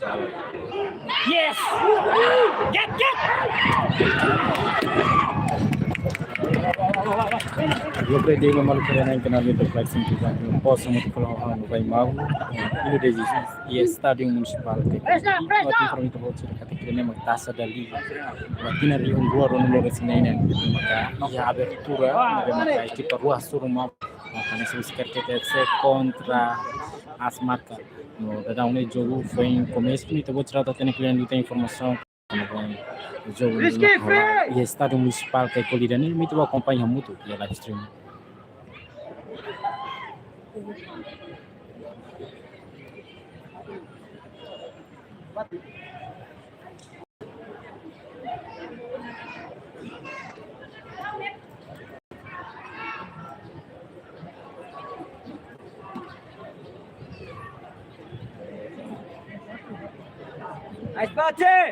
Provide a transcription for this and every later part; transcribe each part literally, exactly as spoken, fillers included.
Yes! Get, get! Loke ida-ne'e mak maluk sira-nia kanál YouTube, like, subscribe, post, notification, no vai mau. Iha estádiu munisipál. Presta, presta! Buat informa ita-boot sira katak ida-ne'e mak Taça da Liga. Buat tinan rihun rua ruanulu resin neen, maka iha abertura, maka ekipa rua hasoru malu. Maka ne'e Sibus Kerkete F C kontra AS Marca. No, daudaun ne'e jogu foin komesa, ita-boot sira atu hatene kle'an liután informasaun. Jogu Rizky, ne'e free! Iha estádiu munisipál Caicoli ida-ne'e, imi atu akompaña hamutuk iha live stream. Ai, bate!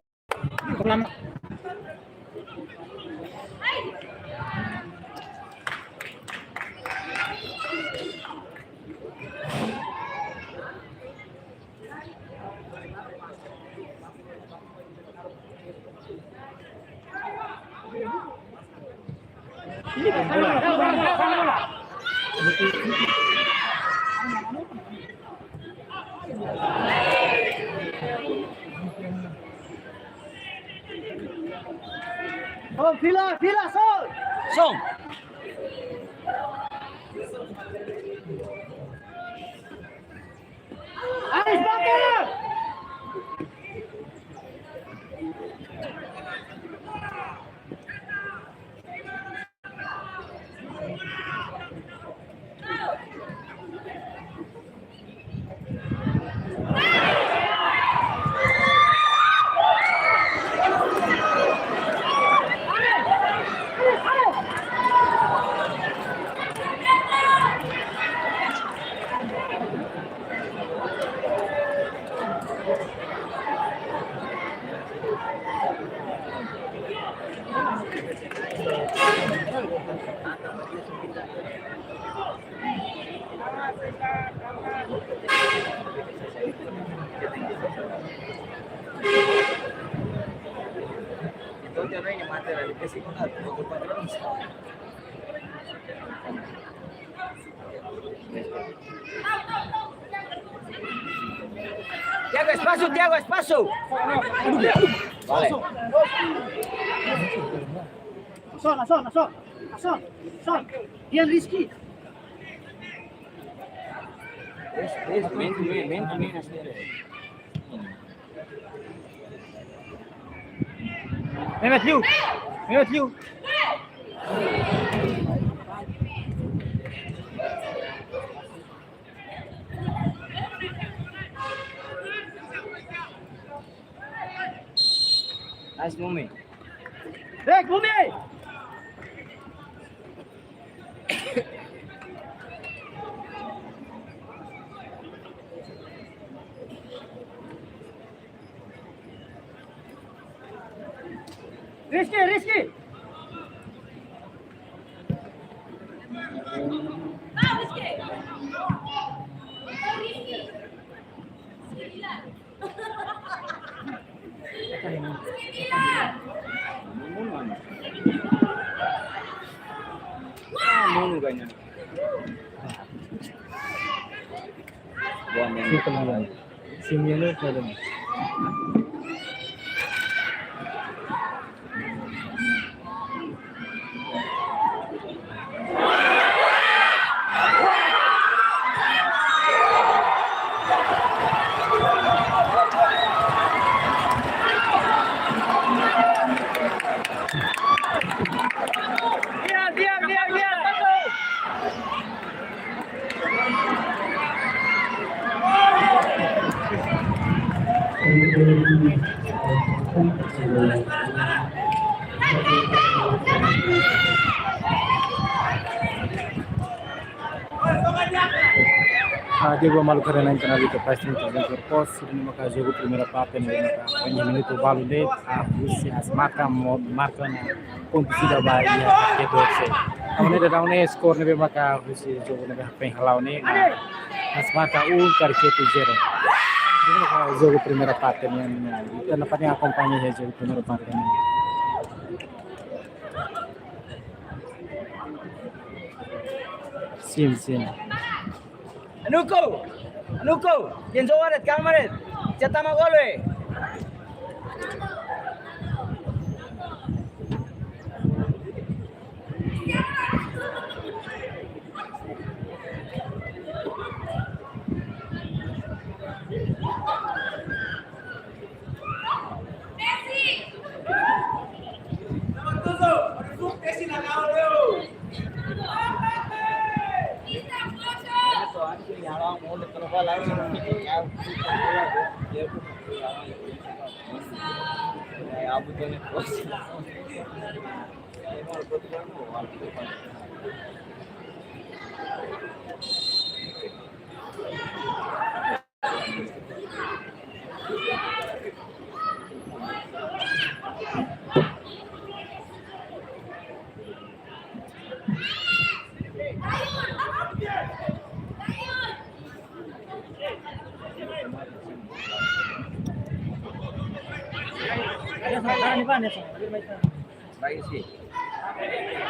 Oh, fila, fila, son! Son! Aris, bate! Tiago, espasu, Tiago, espasu. Vale. Asaun, asaun, asaun. Asaun, asaun. Di'ak, Rizky. Mente, mente, mente. Mehmet, liu. Mehmet, liu. Nice, Mumi. Back, Mumi! Rizky, Rizky! Monu ganha. Boa mesmo. Sim, também. Sim, eu não quero. Di'ak, di'ak, di'ak, di'ak. Ah, di'ak, maluk sira-nia kanál YouTube, pasti ita akan terpos, ida-ne'e maka jogu primeira parte ne'e maka, iha minutu balu de'it, ah, husi AS Marca, mo-, Marca ne'e kontu sida ba iha Caicoli F C. Agora daudaun ne'e skor ne'ebé maka husi jogu ne'ebé foin hala'o ne'e, ah, AS Marca um, Caicoli F C zero. Jogu primeira parte nian, ita nafatin akompaña jogu primeira parte nian. Sim, sim. Anuko, Anuko, ken zo waret, kalma ret. Jatama gol we.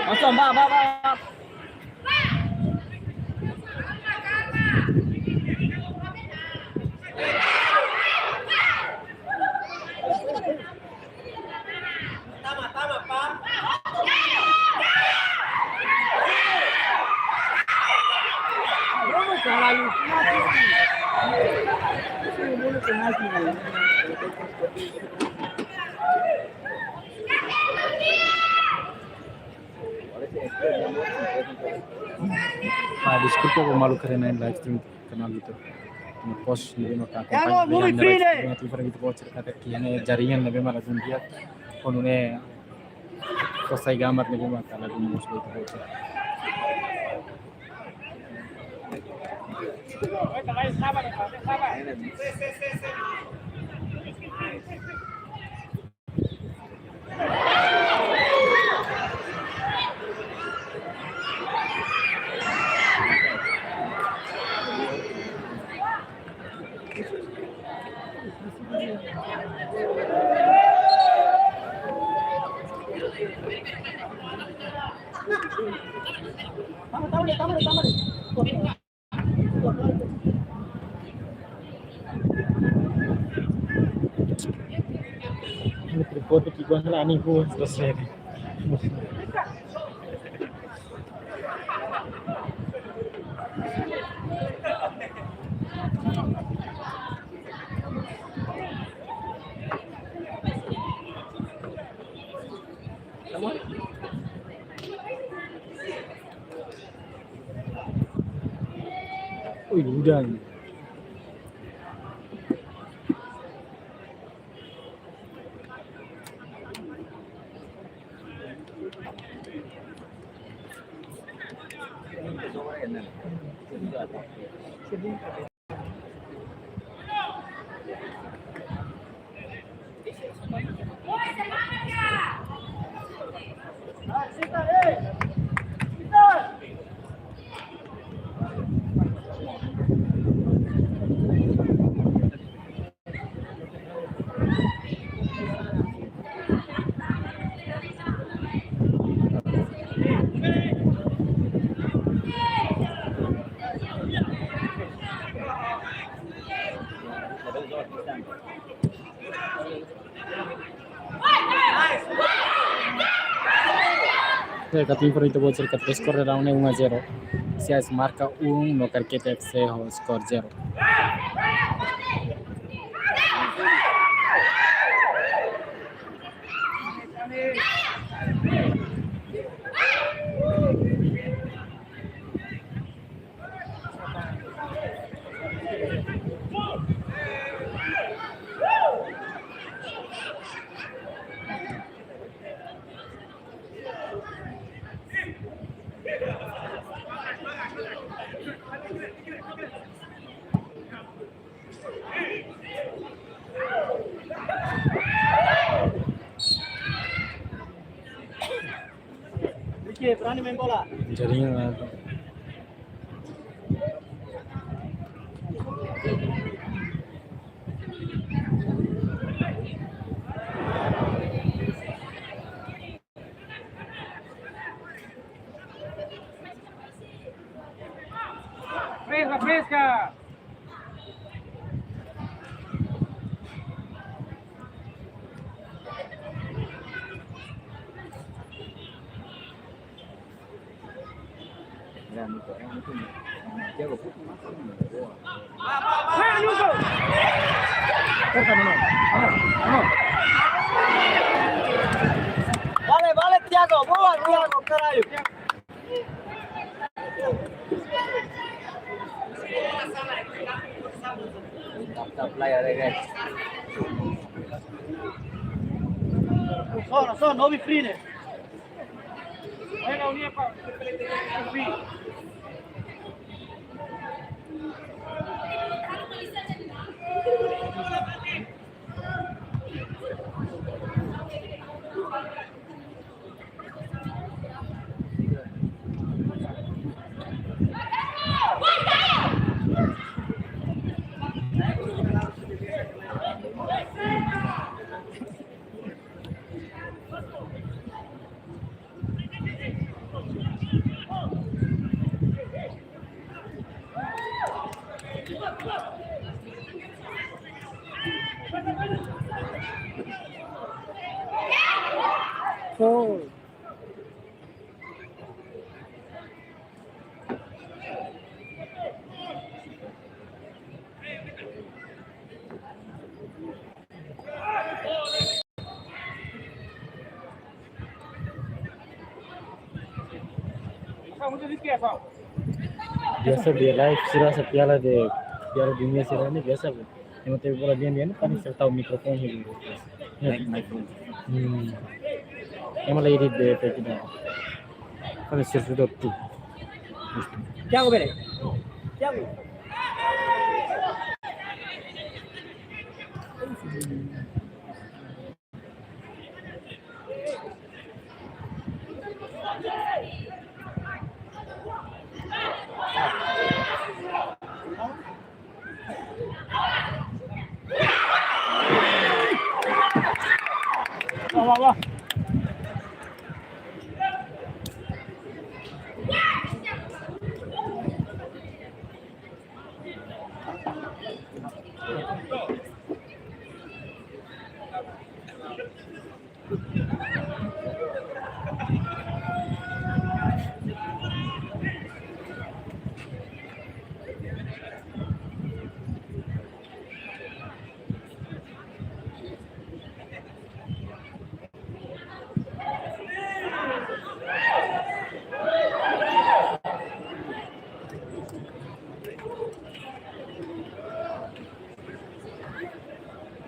Langsung, ba, ba, ba. Ah, deskulpa ba maluk karena live stream kanál ita. Ne'e post ne'ebé mak akompaña, ne'e live stream ita-boot sira katak iha ne'e jaringan ne'ebé mak ladún di'ak. Kuandu ne'e post sai gambar ne'ebé mak ladún di'ak, ita-boot sira. Ini tripod ki gua lah, ani gua selesai. Ui, hujan. Oke, katak informa ita-boot sira katak skor daudaun ne'e um a zero. S A S marka um, no Karkete F C ho skor zero. Oke, berani main bola. Jaringan. Vale, vale, Thiago, boa, Thiago, caralho. Só, só, não me free, né? Biasa be live sira sa piala de, piala dunia sira ne'e biasa be. Ema tebe bola di'ak-di'ak ne'e, kan sira tau mikrofone. Mic, microphone. Hmm. Ema la edit be pe kita. Kan sira sudah tu. Thiago, bele. Thiago.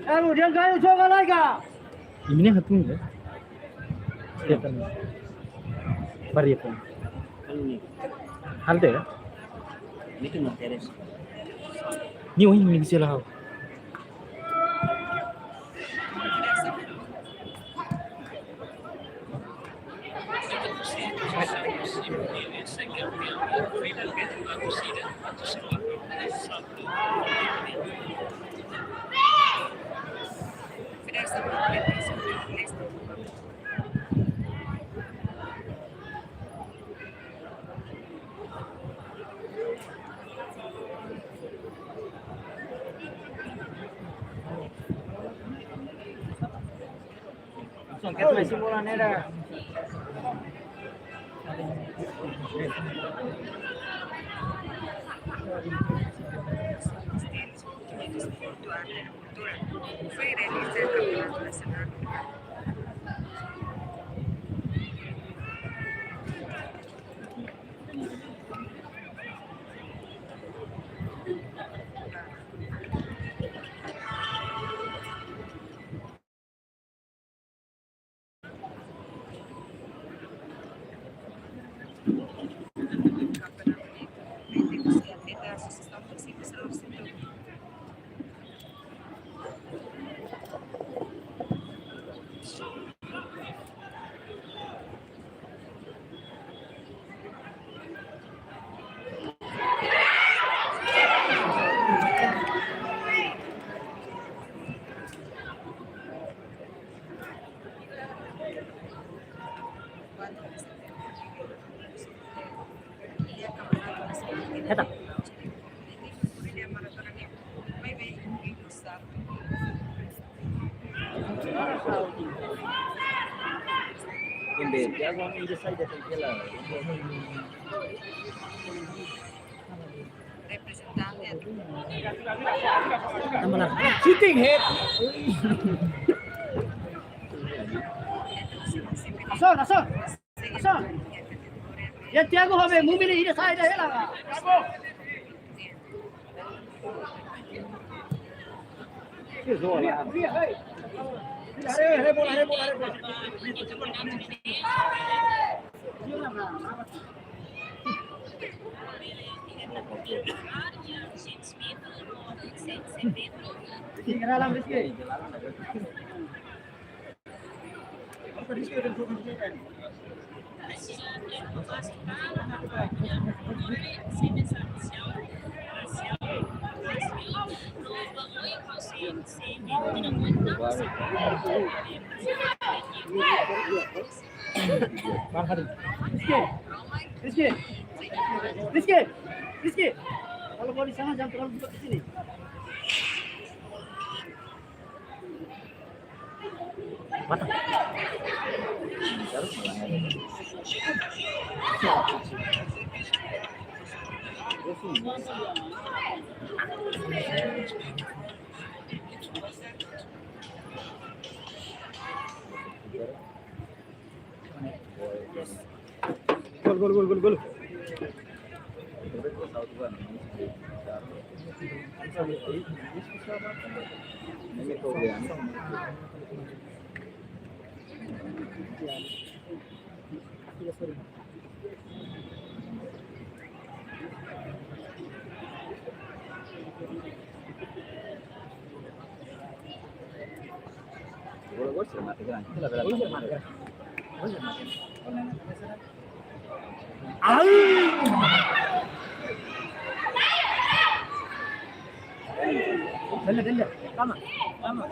Anu, dia kayu coba lagi. Ini hatun ya. Stefan. Variakan. Hal deh ya. Ini kan Martinez. Ni wahing ni bisa lah. Inde, Thiago, inde sai da tengkela. Shooting head. Asal, asal. Asal. Ya Thiago, hobe, mumini ida sai da hela. Rizky, Rizky, Rizky, kalau kau di sana jangan terlalu dekat ke sini. Mata. Gol, gol, gol, gol, gol. Gol, gol, se mate grande. Gol, se mate grande. Gol, se mate grande. Au! Dale, dale. Calma, calma.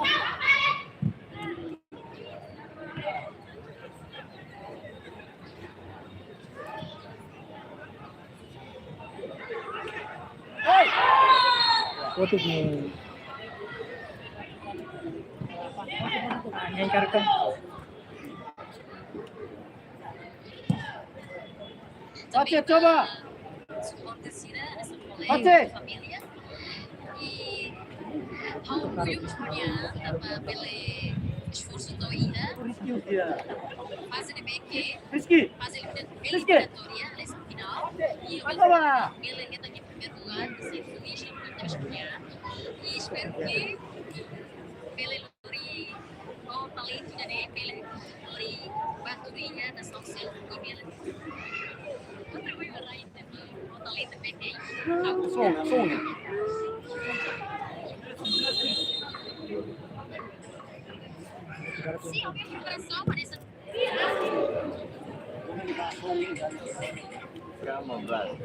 Outro gol. Yang karkan. Pate, coba. Pate. Rizky, dia. Rizky. Rizky. Pate, coba. Som, som. Calma, brother.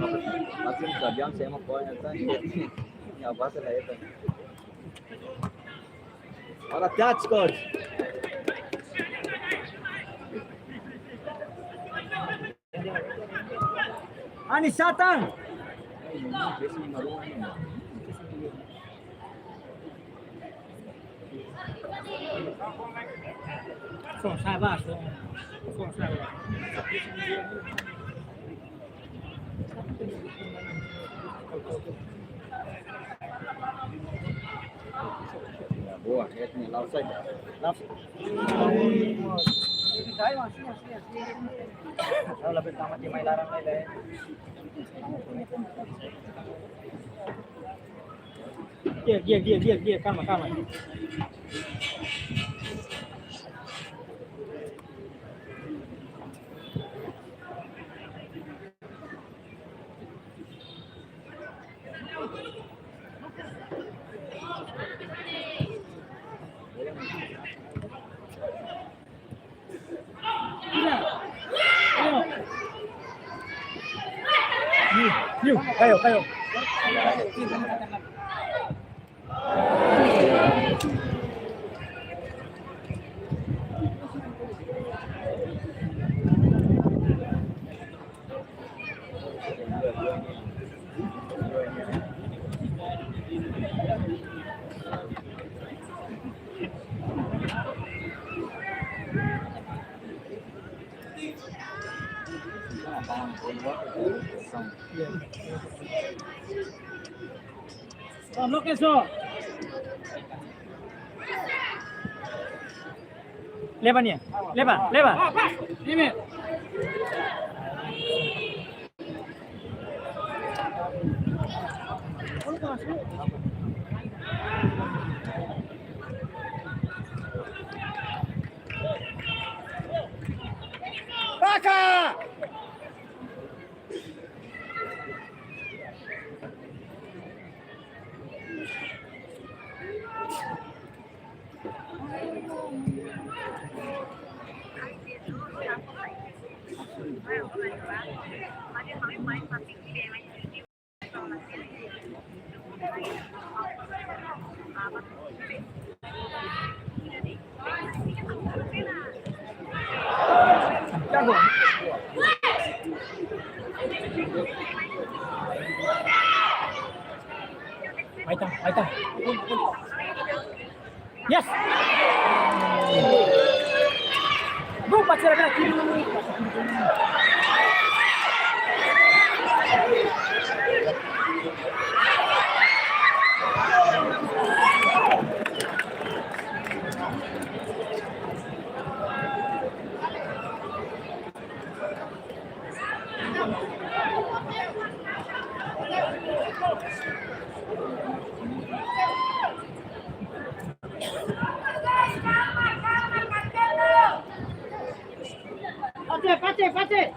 Mas um caminhão sem uma coisa, tá? Minha base lá é. Ora, Thiago, coach. Ani Satan. Som, sai, vai, som. Som, sai, vai. Boa, ya, ini langsung. Langsung. Tahu lah, pertama tim mai larang lai, lai. Gear, gear, gear, gear, gear. Calma, calma. Yu, yu, kayo, kayo. Vamos, que eso. Leva, Nia. Leva, leva. Dime. Baka! Aita, aita. Yes. Gol, parceiro, vem aqui. Pate, pate, pate.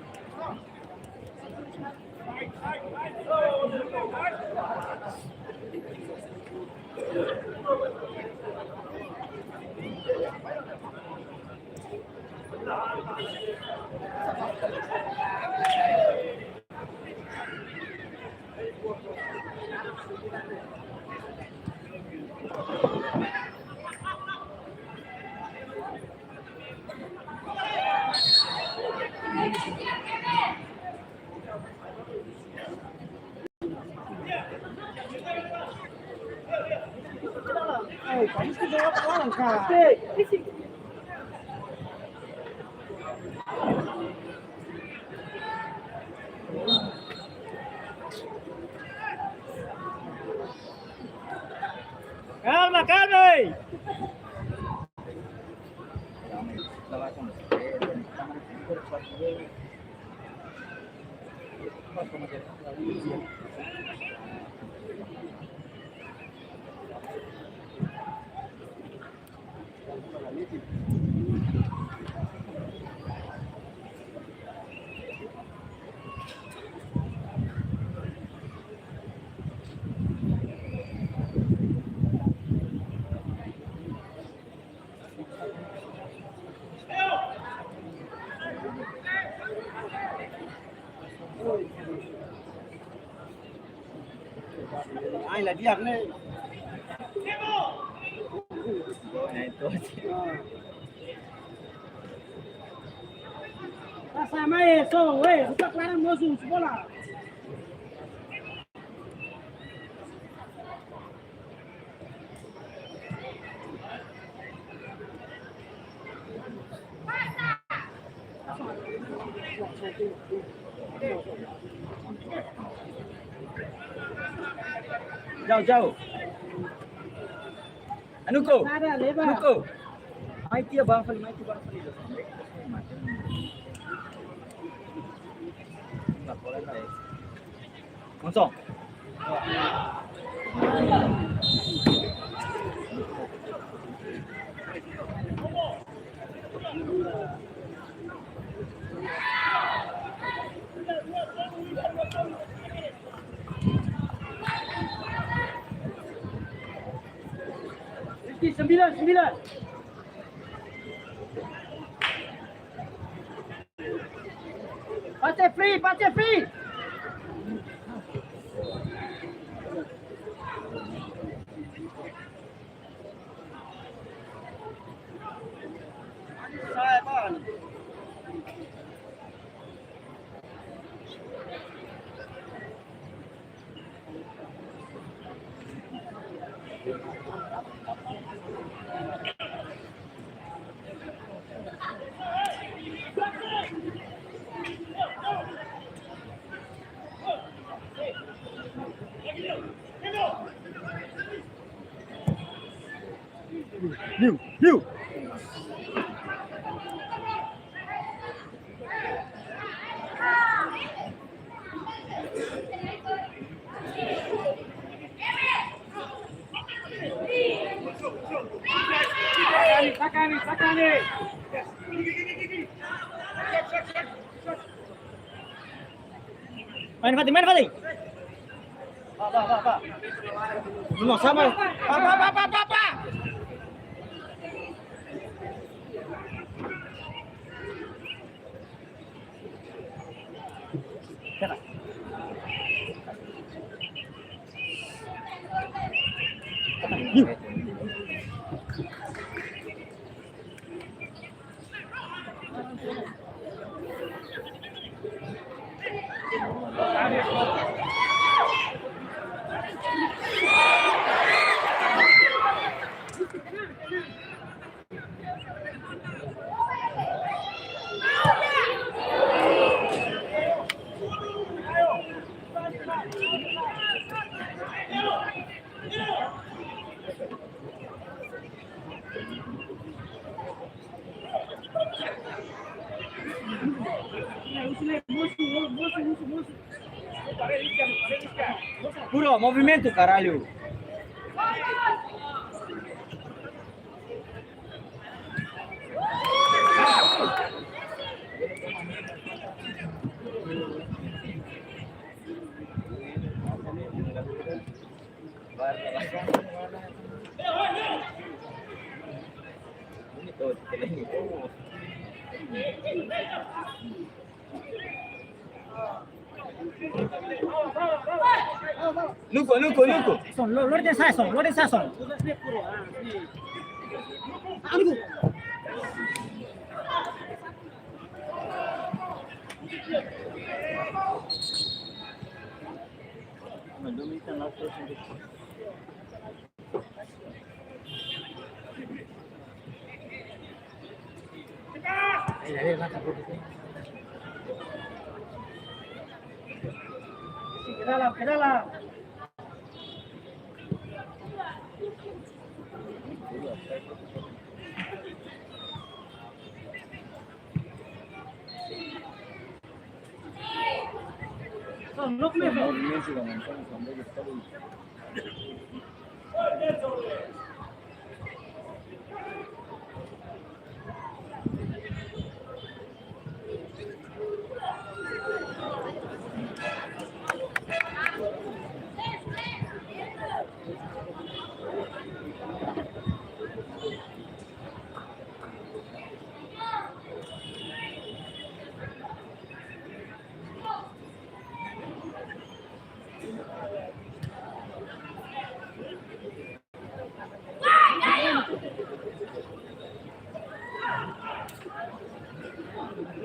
Kalma, kalma, ei! Ai, la di'ak ne'e. Pasa mai, eso, eh, buka klaran mosu, bola. Jauh, jauh. Anuko. Para, leva. Anuko. Mai tiha ba fali, mai tiha ba fali. Laporan, eh. Kosong. Sembilan, sembilan. Pase free, pase free. Liu, liu. Main Fati, main Fati. Ba, ba, ba, ba. Não, sama. Ba, ba, ba, ba, ba, ba. Puro movimentu, caralho. Nuko, nuko, nuko. Son, lo, lo de sa, son, lo de sa, son.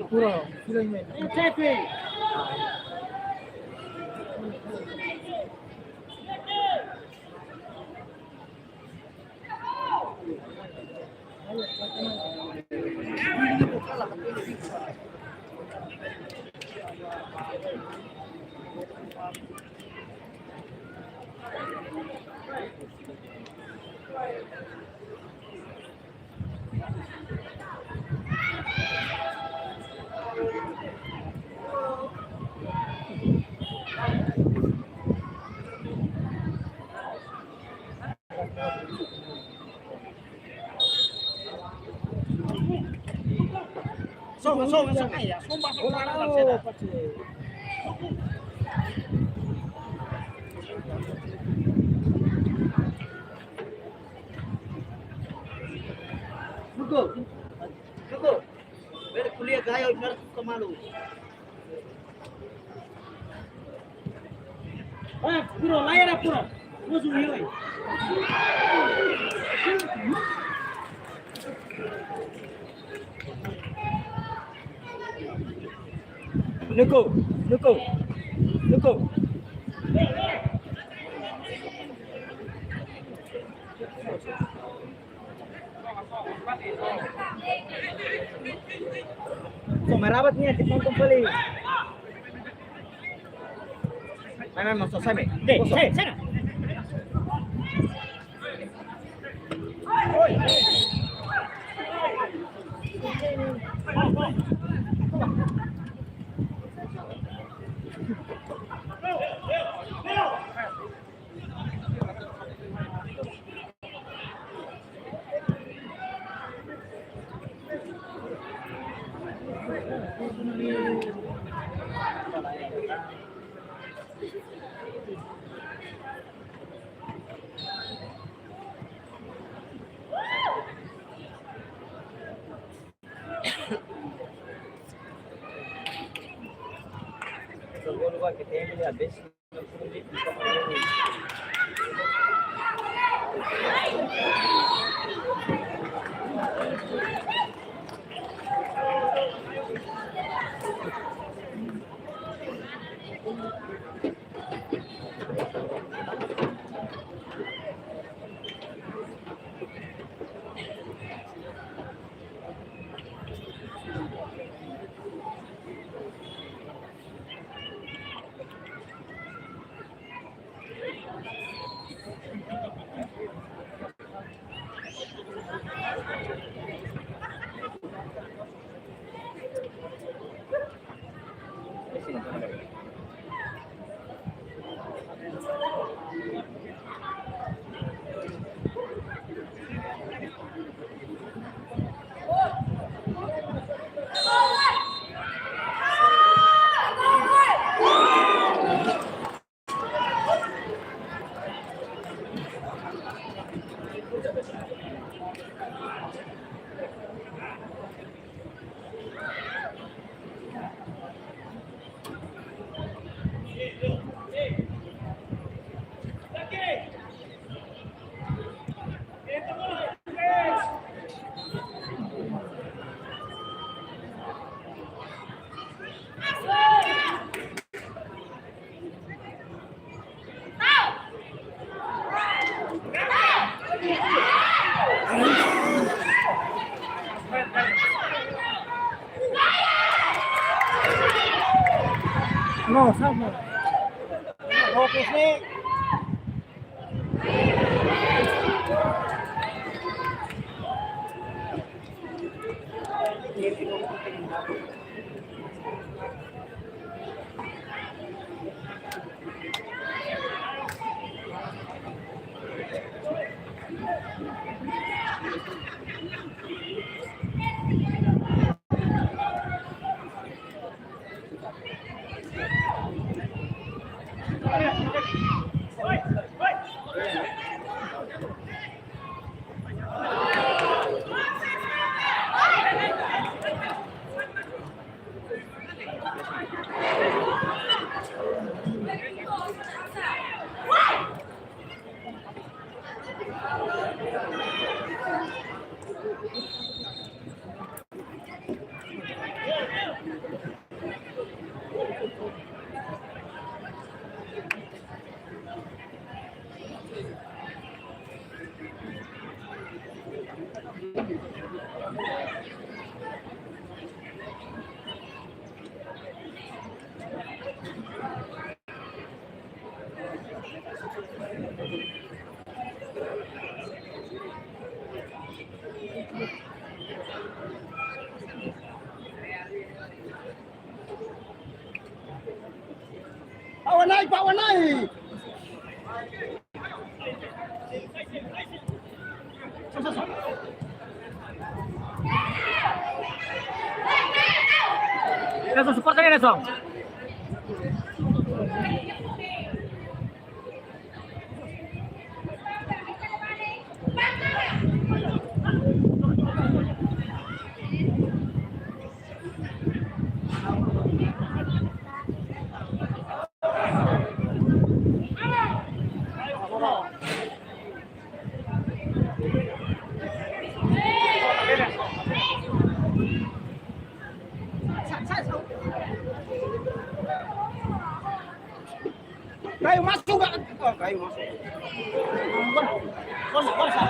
Puro, puro email. Sombra, sombra, sombra. Nuko, Nuko. Bele ko'alia gaya, biar ku kamalu. Ah, puro, layar puro. Musuh ni, oi. Nuko, Nuko, Nuko. Rabat nian, kita tonton kali. Mai, mai, masuk, sai, mai. Deh, kosong. Sai, sana. No, sama. Fokus ni. Pawanai, pawanai. Nelson, suporta ne'e, Nelson. Kayu masuk, Kak. Oh, kayu masuk. Forsa, forsa, forsa.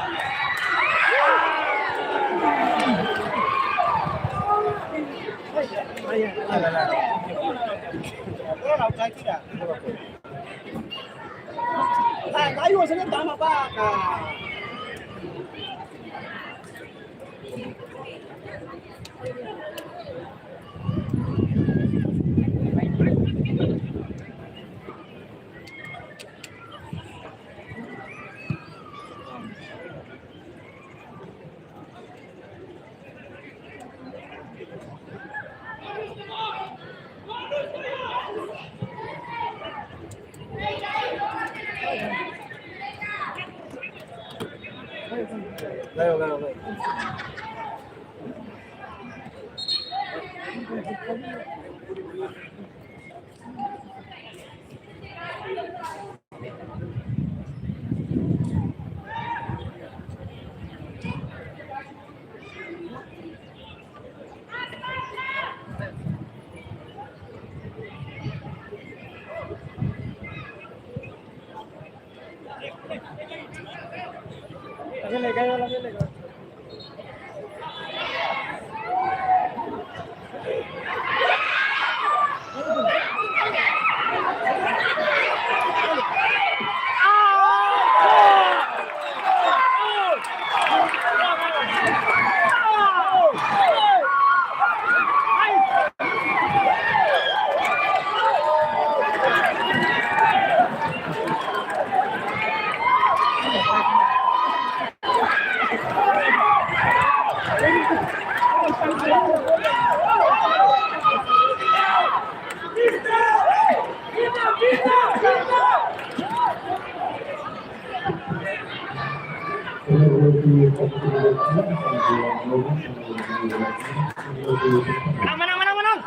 Menang, menang, menang, menang.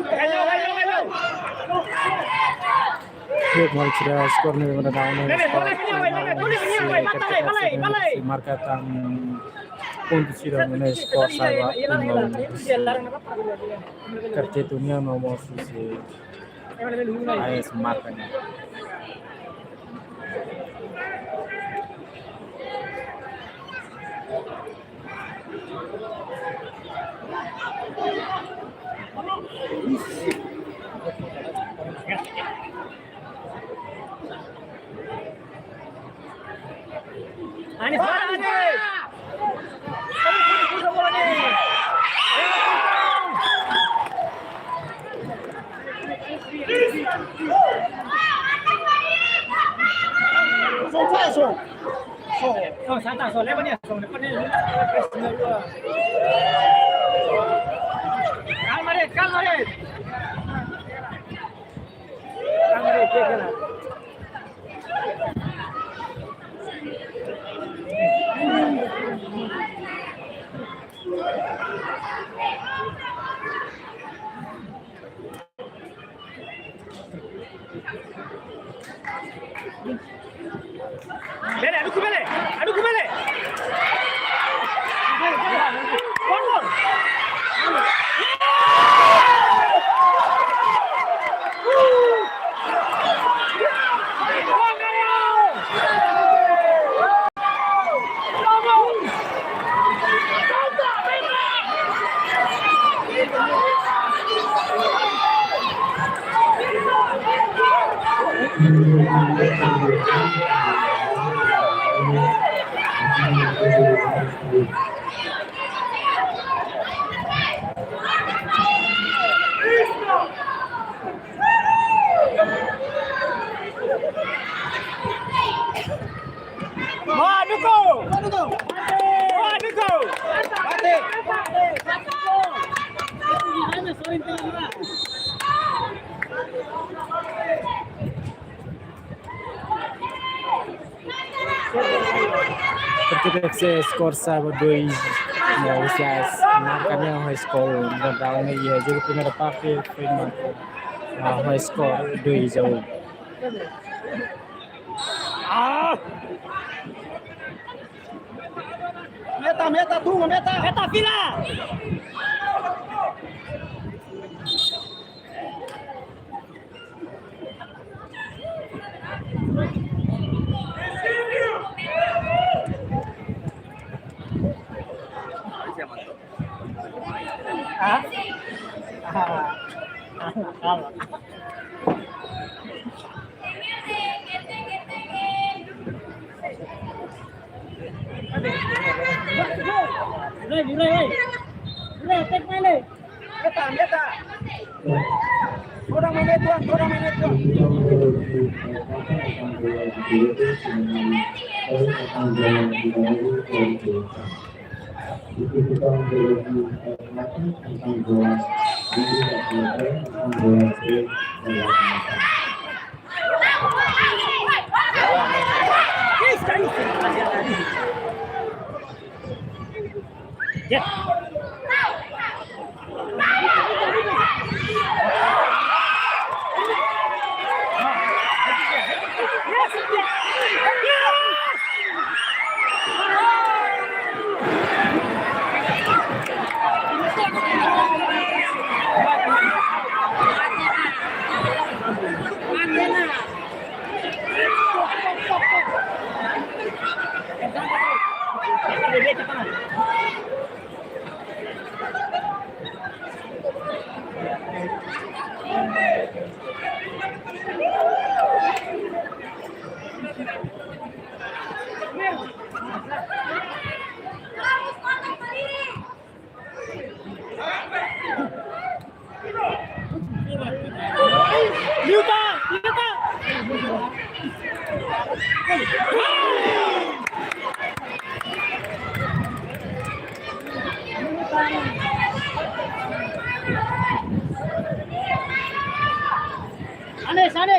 Ayo, ayo, ayo. Yuk, mari kita skor ne'e, mana daun ne'e, skor. Marka tan pontu sira ne'e, skor sai ba, Kartitunia no mós husi A S marka ne'e. Anis, Anis. Song, song, song. Song, santa, song. Leva nia, song. Depois nia. Kalma, Red, kalma, Red. Kalma, Red, kalma. Bele, adu ku bele, adu ku bele. One more. Manuko! Manuko! Manuko! Mate! Porque deve ser skor sai ba dois, no, husi A S marka ne'e ho skor, no, daun ne'e, iha jogu primeira parte, foi marka, ah, ho skor dois a um. Ah! Meta, meta, tuma, meta! Meta, fila! Ane, ane.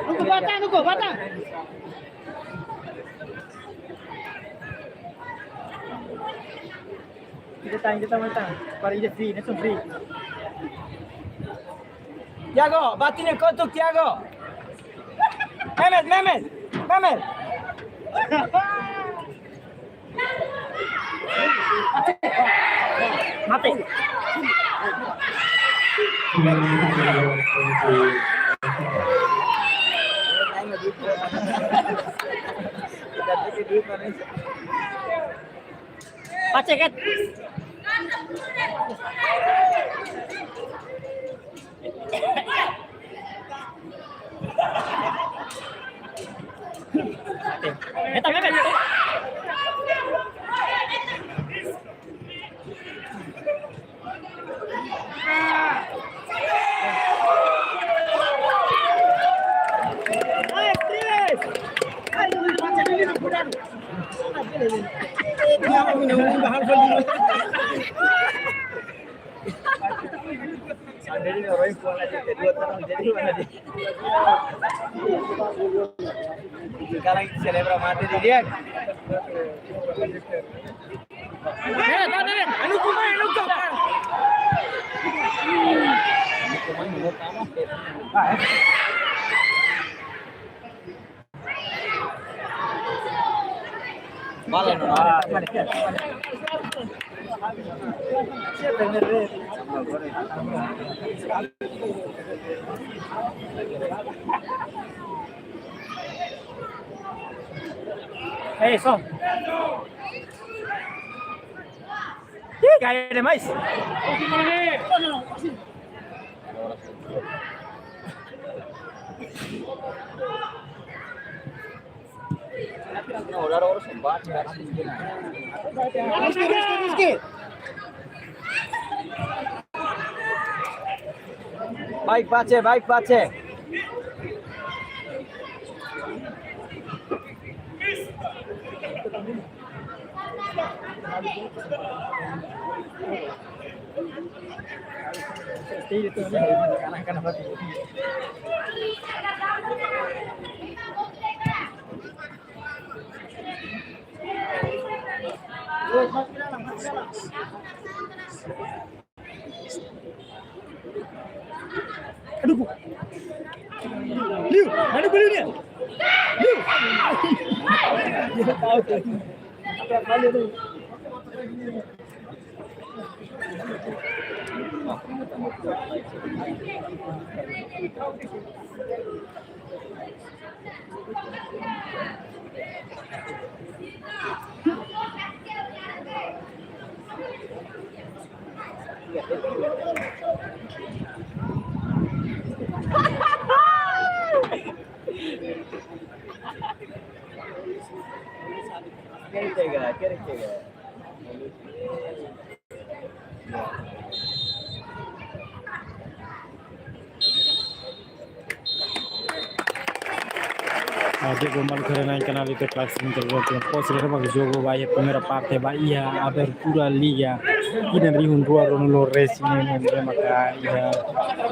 Nunggu bata, nunggu bata. Kita tahan, kita tahan. Para ida free, langsung free. Tiago, bati nia kotuk, Tiago. Mehmet, Mehmet, Mehmet. Mate. Paceket. Eta, eta. Sekarang selebra mate di dia. Ei, som. Ih, gaya demais. Baik, Pace, baik, Pace. Aduh, Bu. Liu, mana belinya? Liu. Ah, Diego malu keren na kanál ita Klaxin Internet. Pos lera ba jogu ba iha primeira parte ba iha abertura liga. Ida rihun rua ruanulu resin neen ne'e maka iha,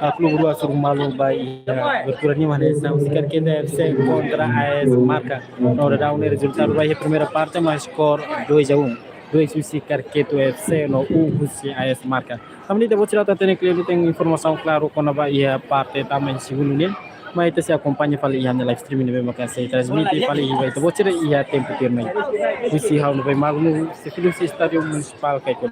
ah, klube rua hasoru malu ba iha abertura nian, mak ne'e U S I Karketu F C kontra A S Marka. No daudaun ne'e rezultadu ba iha primeira parte mak skor dois a um. Dois husi Karketu F C no um husi A S Marka. Tanba ne'e ita-boot sira la hatene kleur, la iha informasaun klaru kona-ba iha parte tama iha segundu nian. Maibé ita sei akompaña fali iha live streaming ne'ebé maka sei transmite fali ba ita-boot sira iha tempu tuirmai. Husi ha'u Novai Magno, sei filmu husi Estádiu Munisipál Caicoli.